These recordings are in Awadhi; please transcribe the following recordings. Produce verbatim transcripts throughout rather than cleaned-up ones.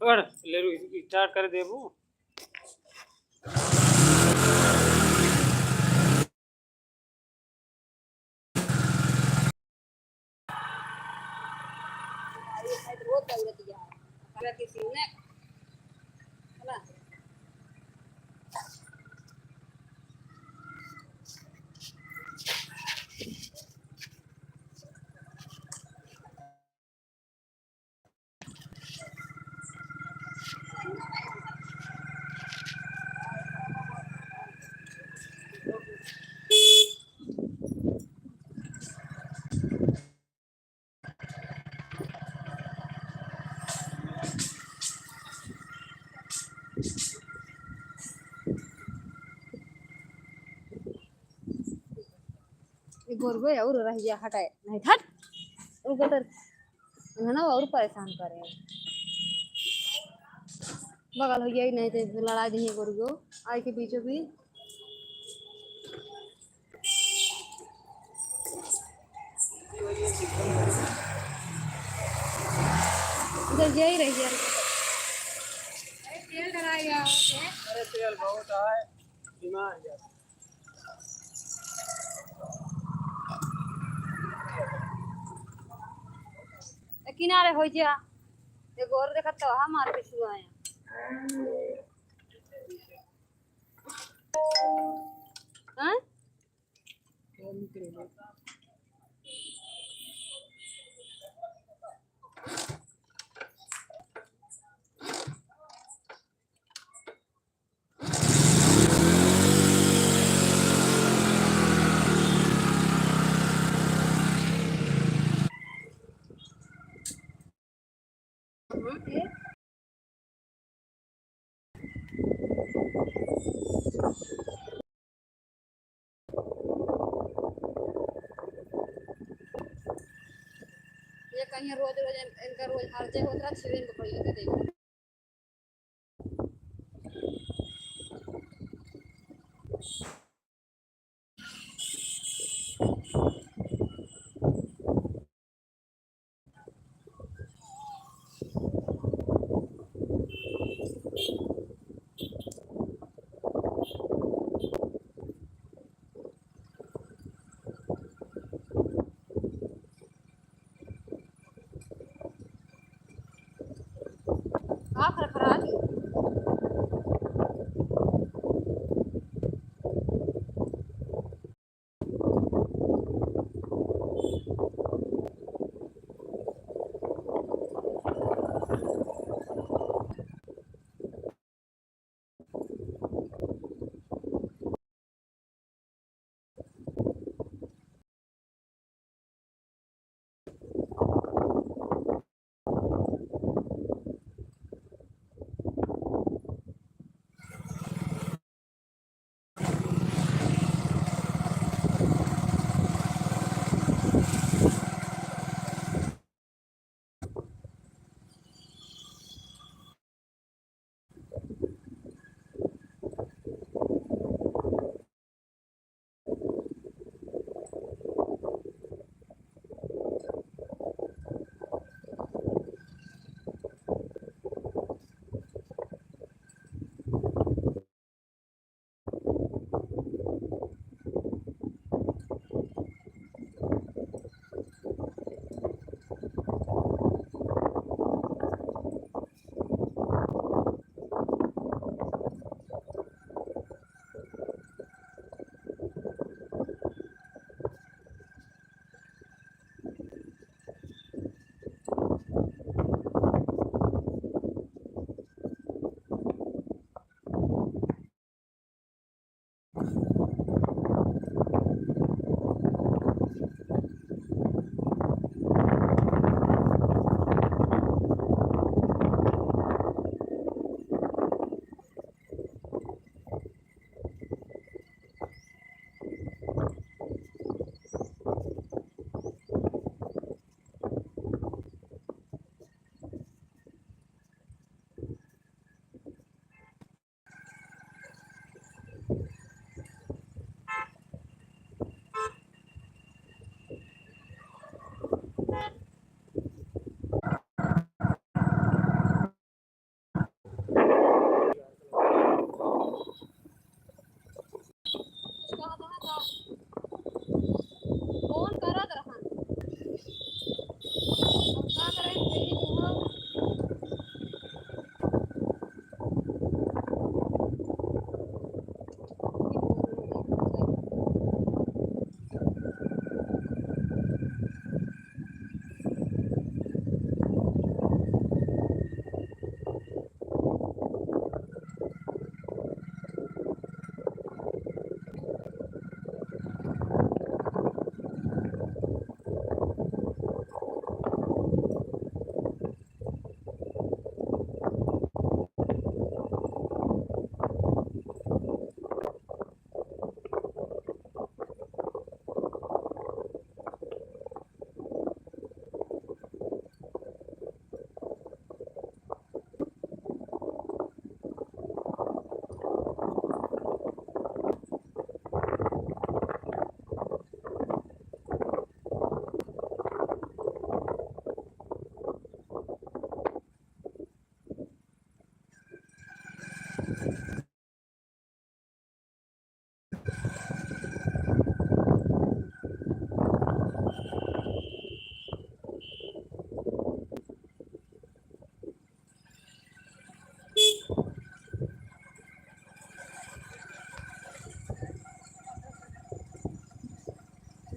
कर, ले रू, start कर देबू। ये गोरबे और रह गया, हटाए, नहीं हट। उनको तो है ना, और परेशान करे। बगल हो गया ही नहीं तो लड़ा दी गोरबो, आए के बीचों बीच। उधर जाई रही है। अरे तेल डलाया। अरे तेल बहुत है, धीमा है यार। ए, किनारे हो जा। एगो और देखत तो हमार के छुआ है। हाँ? ये कहीं रोज रोज इन-, इनका रोज हर जगह उतरा छिरिन पकड़िए के देखो। का खरखरात?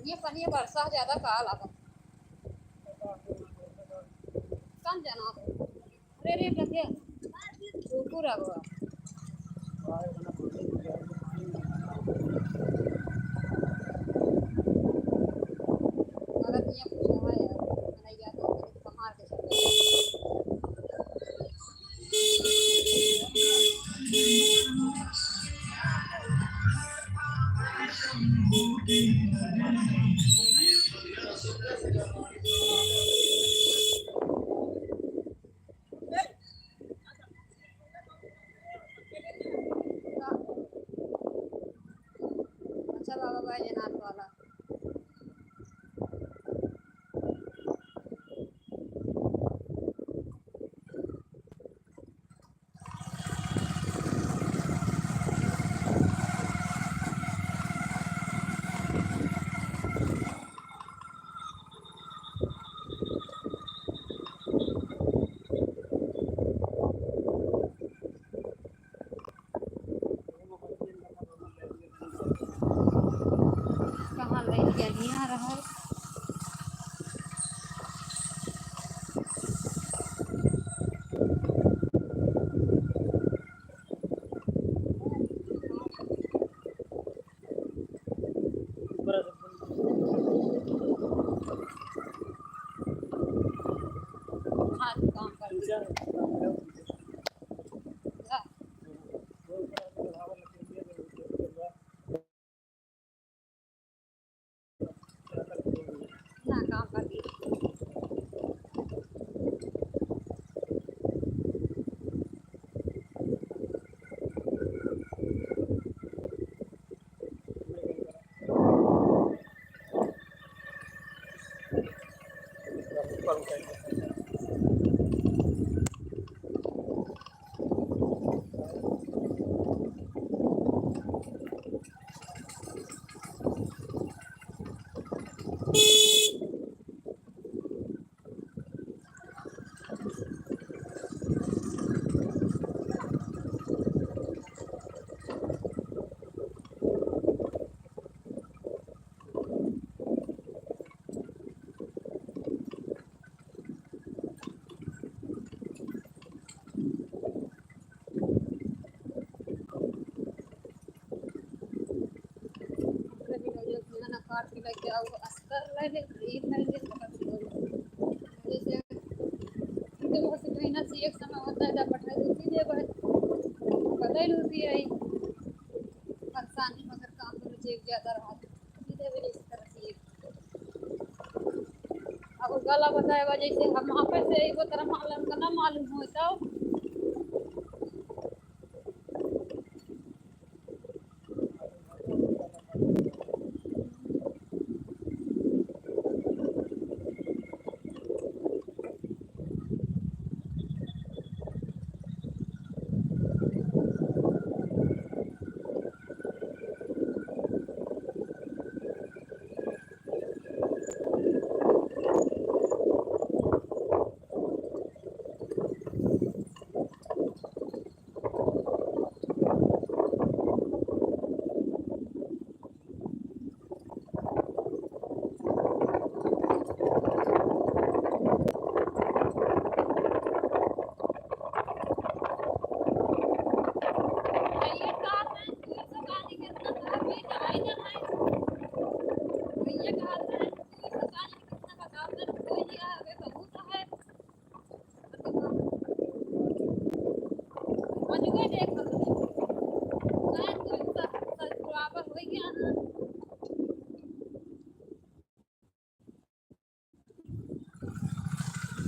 ये पनिया बरसा ज्यादा का लागत। कौन जाना? अरे रे, लगे। कुकुर आ गवा। अगर ये कुछ है यार, नहीं जाता तो कहाँ के चलते। अच्छा बाबा बैजनाथ वाला। कहाँ लइ गया हियाँ रहल? हाँ, काम कर। ना, काम कर। कभी लोग जो है ना, काट के लेके आओ, अस्तर ले ले, ईद ले ले, पकड़ के ले ले। जैसे इनके बहुत से महीना से एक समय होता है, जब पठाई होती है, बस बदल होती है। परेशानी मगर काम करो, चेक ज्यादा रहा, सीधे भी इस तरह से। अब गला बताए बा, जैसे हम वहाँ पे से एगो तरह मालूम का ना मालूम होता।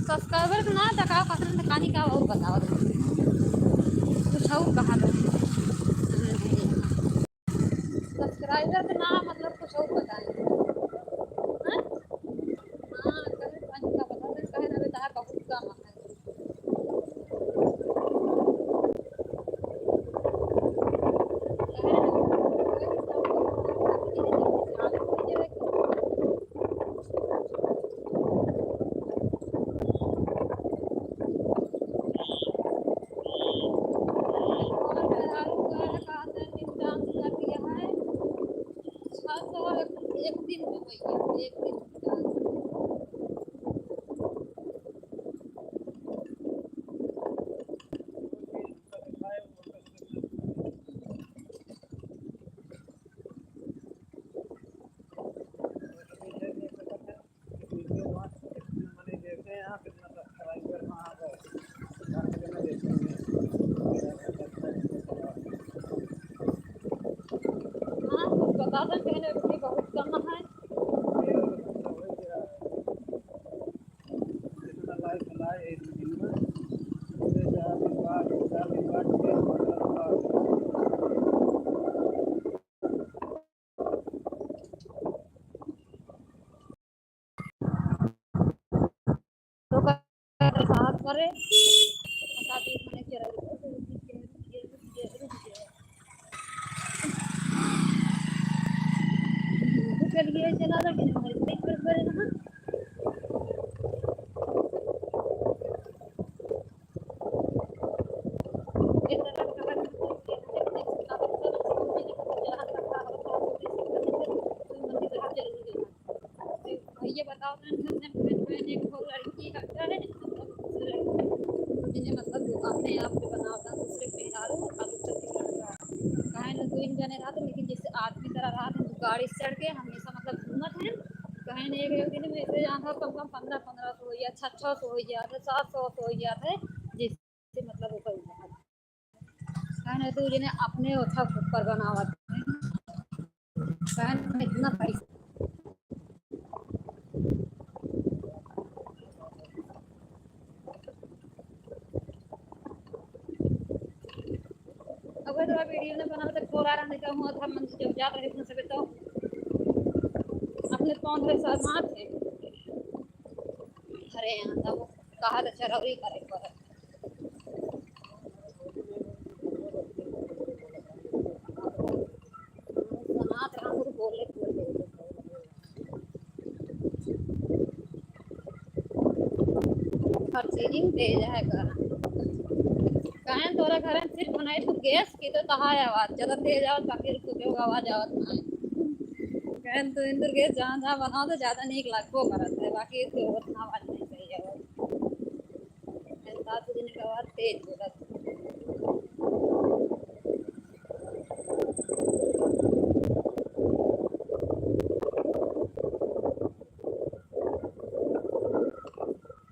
Subscriber के ना, त का कहत रहन, त कहानी का और बतावत रहन। कुछ और कहा था। Subscriber के ना, मतलब, कुछ और बताए। हैं? हाँ, कहे, कहानी का बतावत रहन, कहे ना, बेटा, बहुत कम है। हाँ, कुछ बता दें, पहले भी बहुत कम है। तो का साथ करे, बता दे, मैंने क्या रुक गया, रुक गया, रुक गया। तो चलिए, चला लगे, हमारे देख कर करे ना। भैया बताओ, मैंने एक ठो लड़की हटा है, दूसरे, जिन्हें मतलब वो अपने आप से बनावता, दूसरे के मेहरारू और दूसरे के लड़का। काहे ना दो जने रहते, लेकिन जैसे आदमी तरह रहते, गाड़ी से चढ़ के हमेशा मतलब घूमत हैं। काहे ना एक, एक दिन में ऐसे यहाँ कम कम पन्द्रह, पन्द्रह सौ या छः, छः सौ हो जाते, सात सौ, सौ हो जाते, जैसे मतलब ऊपर उठा। काहे ना दो जने अपने ओथा ऊपर बनावत हैं। काहे ना इतना पैसा। अगर तोरा वीडियो ने बनावे तो खोला रहने का हुआ था, मन जब जात रहे अपने सबे तो अपने कौन रे शर्मात है। अरे यहाँ तब कहा तो चरौरी करे पर। सुनात रहूं, बोले, बोले। हर चीज में तेज है घर। काहे तोरा घर में सिर्फ बनाई तू गैस की तो तहार आवाज ज्यादा तेज आवत, बाकी कुछ आवाज आवत ना। काहे तू इंदुर गैस जहाँ जहाँ बनाओ तो ज्यादा नीक लगबो करत है, बाकी तो उतना आवाज नहीं सही है। सात बजे के बाद तेज बोलत।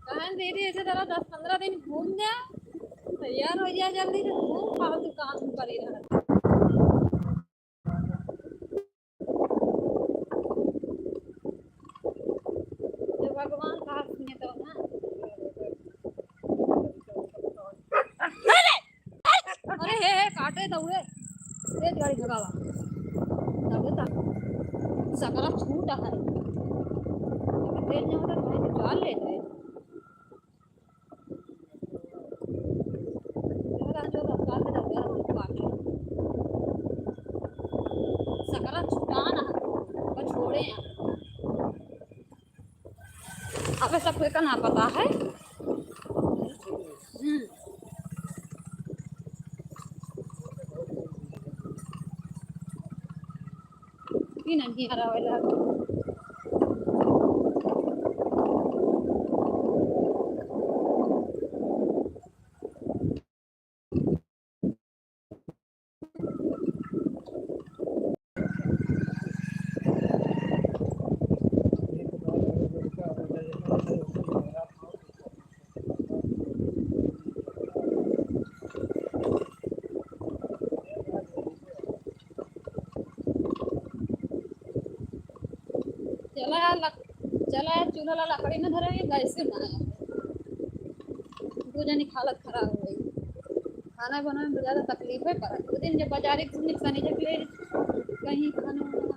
कहन दीदी, ऐसे तरह दस पन्द्रह दिन घूम जा, तैयार हो जा जल्दी से, घूम, फालतू काम पड़ी रहत। जब भगवान कहा सुने तो ना। अरे हे, हे, काटे तो हुए। तेज गाड़ी भगावा। तबे तक सकरा छूटा है। तेज नहीं होता तो भाई तो जान लेते। सकरा छुटाना, बस छोड़े हैं। अबे सबको का ना पता है। हम्म। ई नहीं हरावेला। चला यार, लक-, चला यार, चूल्हा ला लकड़ी में धरे हैं, गैस में बनाए। दो जनी की हालत खराब हो गई। खाना बनावे में ज्यादा तकलीफ है, पर दो दिन जब बाजारे घूमने सनी जब ले कहीं खाना वाना।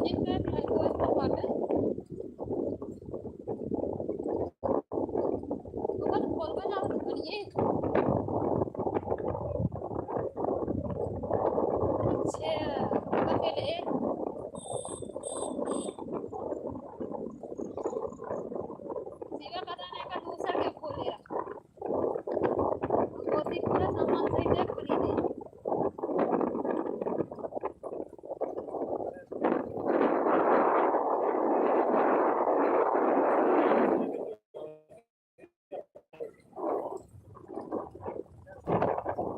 एक मिनट, मैं वो इसको काटे। ओकर खोलबे ना होत करिए। अच्छा, ओकर के लिए सीधा पता नहीं का दूसरा के खोले रहा। वो भी पूरा सामान सही से खोली नहीं।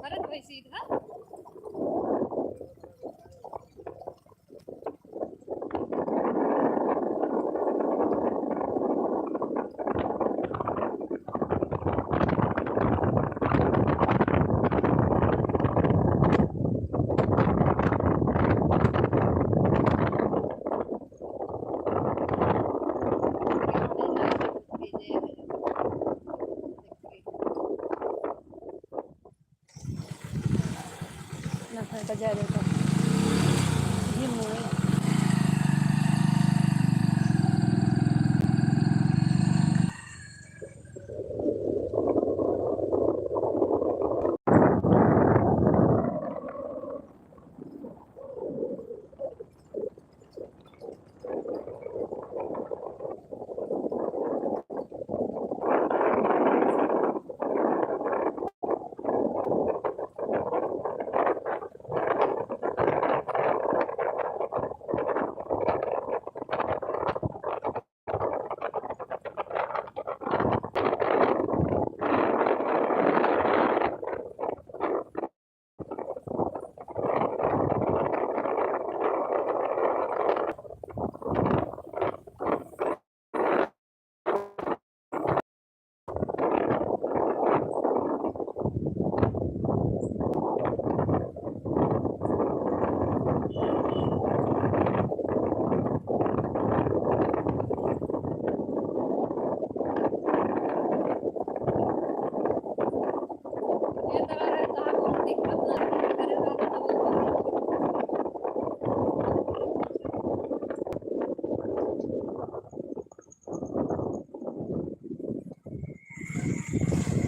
अरे तो भाई सीधा। ना, ना, बजा दे तो। ये मुँह है।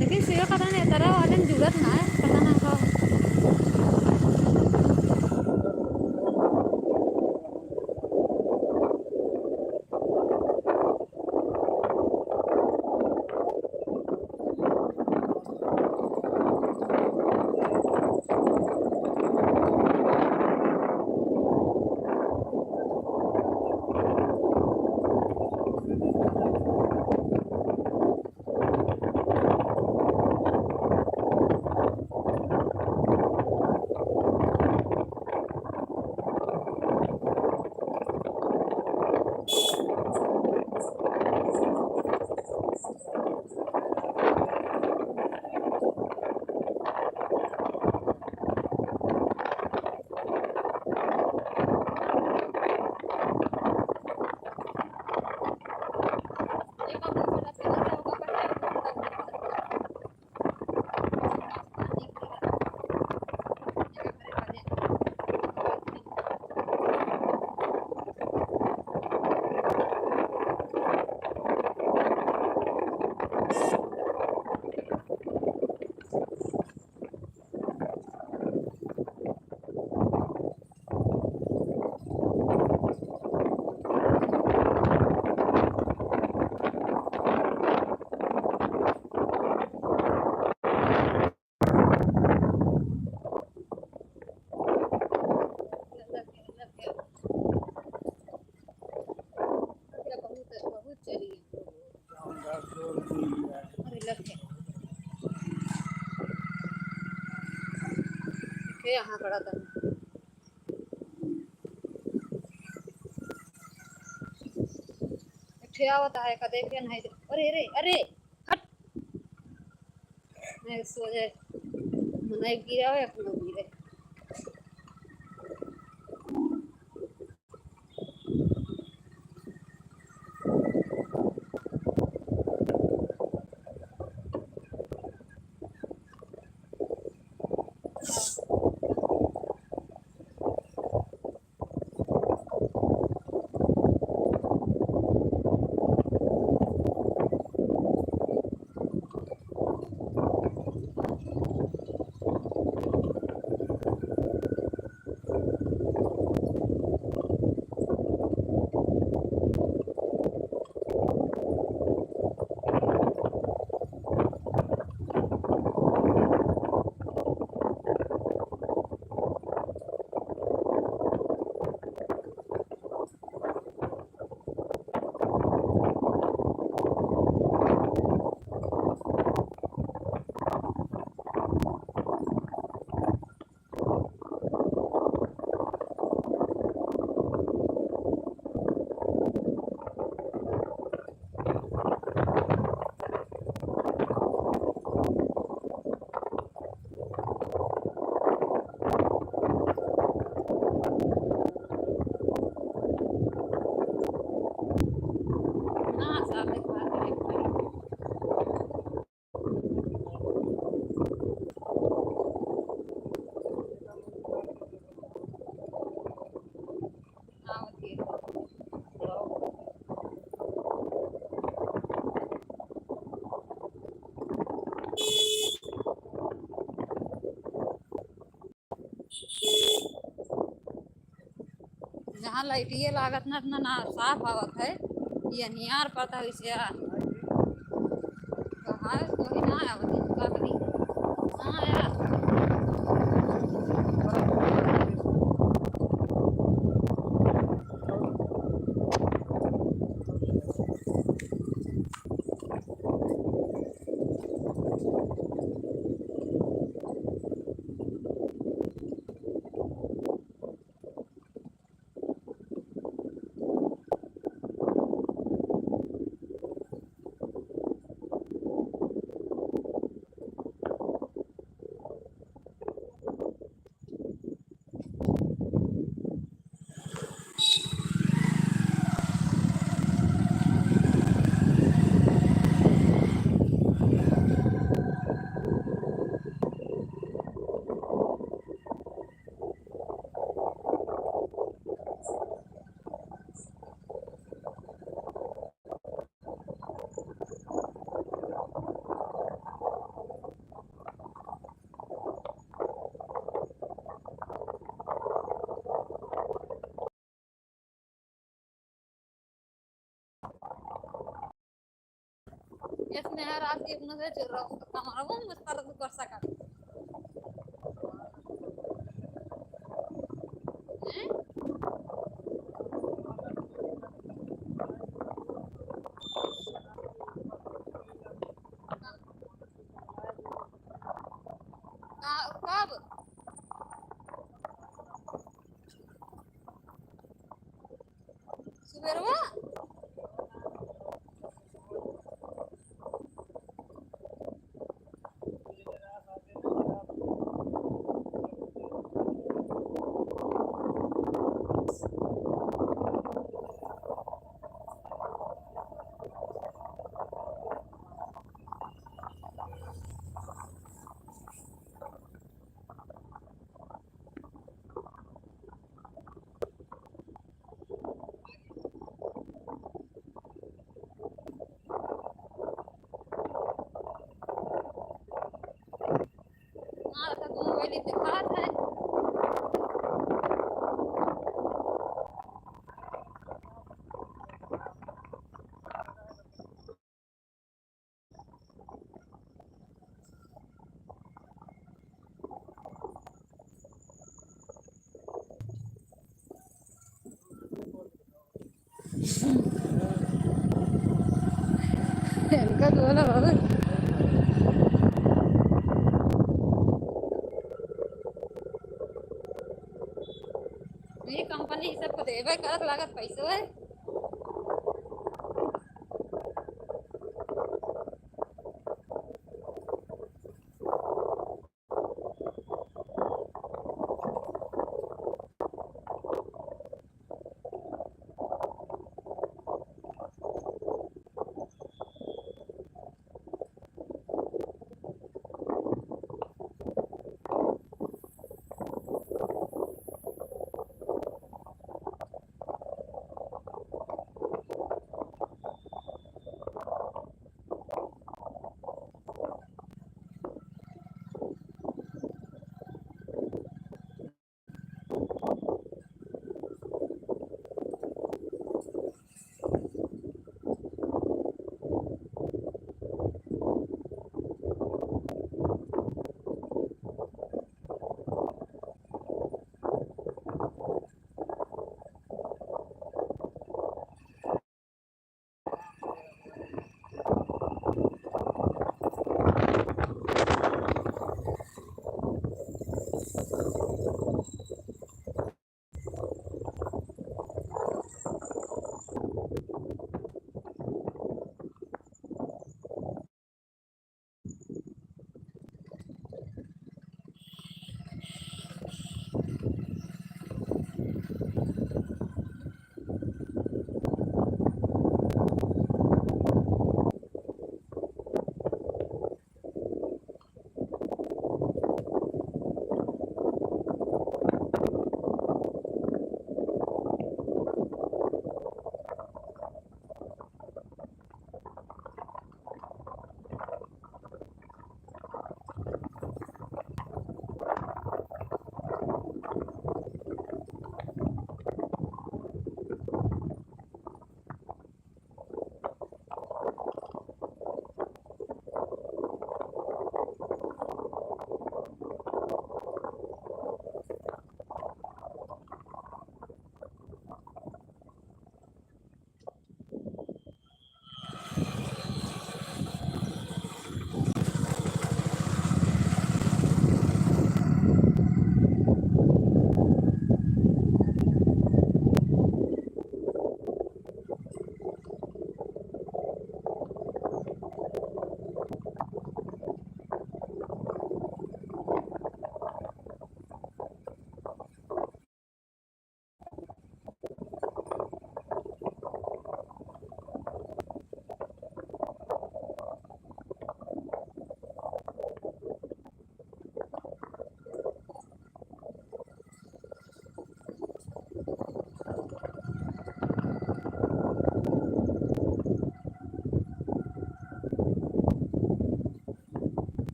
लेकिन सुइया पता नहीं, तरह वाले में जुड़त ना है, पता ना का। अरे लग गया। देखिए यहाँ खड़ा था। एक ठे आवत है का देखे नहीं। अरे, अरे, अरे, हट। नहीं सो जाए। नहीं गिरा है, अपना गिरे। जहाँ लाइटिए लागत ना, इतना ना साफ आवत है, ये नियार पता है इसे यार। कहाँ है? कोई ना आवत है, का करी? हाँ यार। इसने यार आज एक नजर चल रहा उसका कमरा, वो मुझ पर तो कर सका। हैं? का-, कब? सुबेरवा? हाँ, तो तुम पहले दिखात है। इनका तो वाला बाबा। ये कंपनी ई सबको देबे करत लागत पैसो है।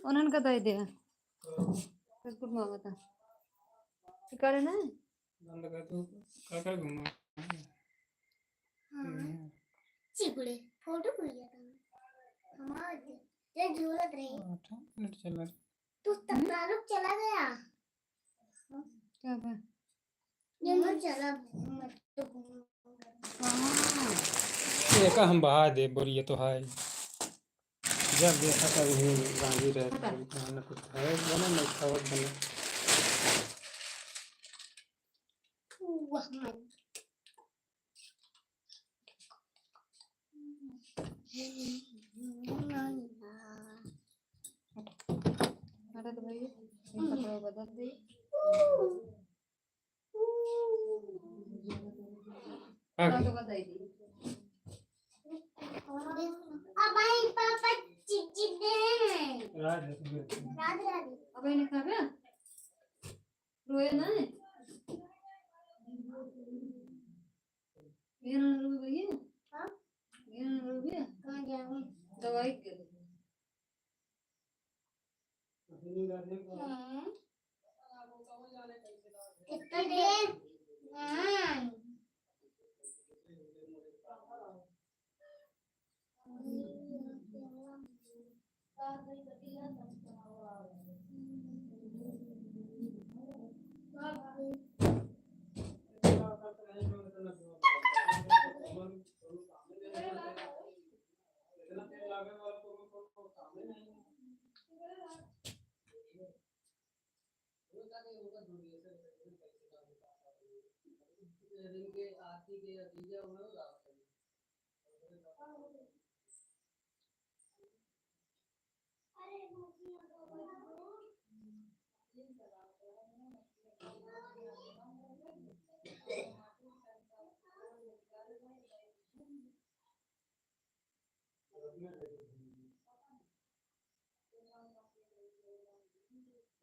उन्हन का दे दे। बिस्कुट मांगता। करे ना? बंद कर तू, का का घुमा? हाँ। हम्म। चिपड़े, फोटो को लिया था। हमार दे, ये झूलत रही। आठ मिनट चला। तू तब तारुक चला गया। का बा? ये मत चला, मत तो घूम। हाँ। एका हम बहा दे, बोरिया तो है। जब देखा तब यही गांधी रहे, हटा। खाना कुछ है, बना नहीं खावत बना। वाह, मत। हटा तो भाई, ये कपड़ा बदल दे। हाँ। अब आई पापा चिचिन दे। राधे, राधे। राधे, राधे। अब इन्हें खाबे? रोए ना? ये ना रोए भैया? हाँ? ये ना रोए भैया? कहाँ जाऊँ? दवाई के दे। हाँ। कितना दे? हाँ।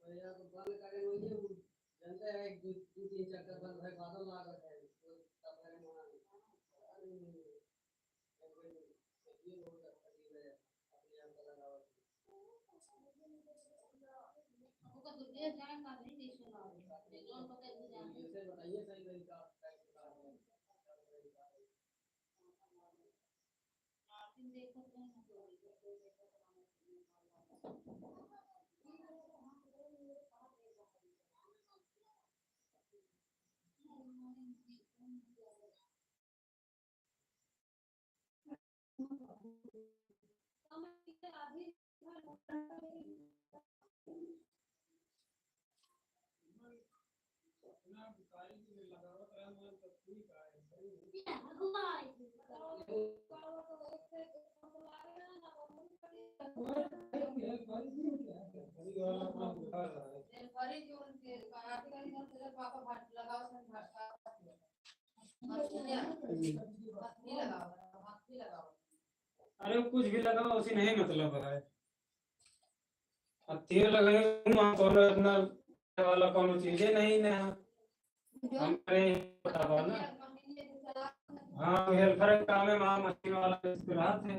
भैया तो बंद करे होइए, वो जनते हैं, एक दो, दो तीन चक्कर बंद है, बादल लागत है, तो तब है वहाँ। अरे, ये बहुत अच्छा चीज है, अपने आप का लगाओ। हमको तो ये जान का नहीं, जैसे ना हो, ये जोन पकड़ के जाना। जैसे बताइए सही तरीका, कैसे काम है। अरे कुछ भी लगाओ, उसे नहीं मतलब है। अब तीर लगाए, वहाँ कौनो इतना वाला कौनो चीजें नहीं ना। जो हमरे बतावा ना। हाँ, helper काम है, वहाँ मशीन वाला इस पे रहत है।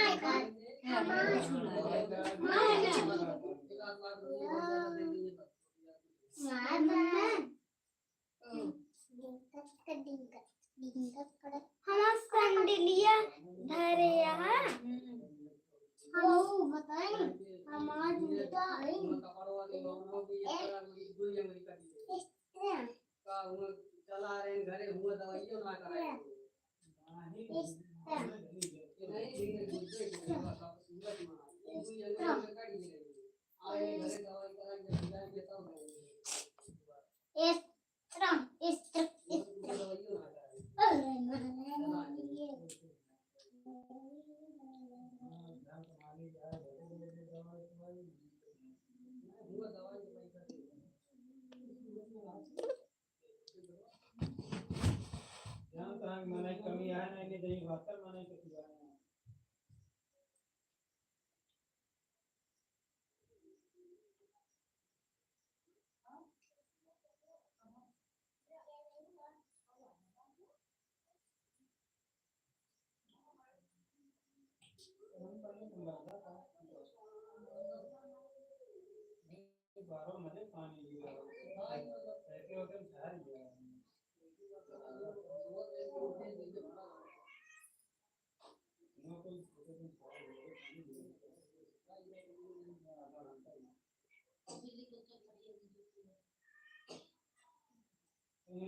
माय गॉड। माय गॉड। माय गॉड। माय गॉड। हमार संडिलिया धरे यहाँ। वो बताई, हमार जूता आई। इस तरह। इस तरह। इस तरह, इस तरह, इस तरह। अरे, मारे, मारे। यहाँ तो हम मने कमी है ना, इन्हें जहीं भाकर मने के सिवा है।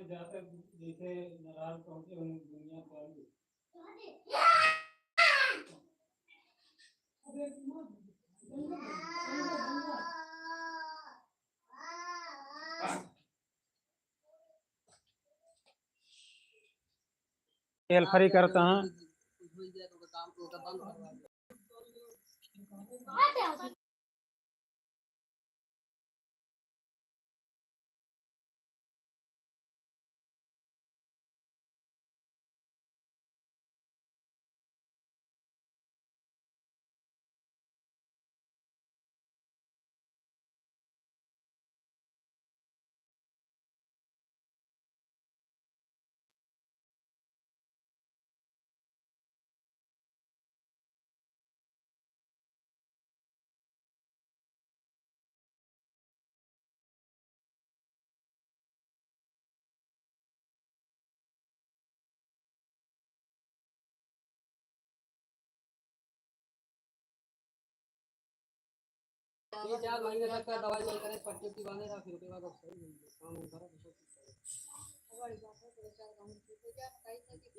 जाकर जैसे नाराज पहुंचे, उन्हें दुनिया चालू। खेल फ्री करता हूँ। तीन चार महीने तक का दवाई चल करे, पट्टी उट्टी बांधे रहा, फिर ओके बाद अब सही हो गया, काम हो सारा कुछ।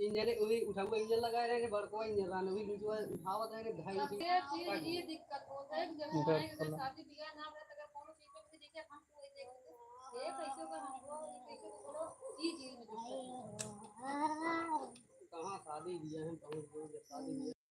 इंजन, वही उठाऊ इंजन लगाए रहे, बड़को इंजन रहने, वही लुटवा उठावत है रे, ढाई फीट। ये चीज, ये दिक्कत होता है कि जब हमारे घर शादी ब्याह ना रहे, तो अगर कोनो चीज में भी देखे, हम तो ये देखते हैं, ये कैसे होगा, हम वो, ये कैसे होगा, ये चीज में दिक्कत होता है। कहाँ शादी ब्याह है, कहाँ शादी ब्याह।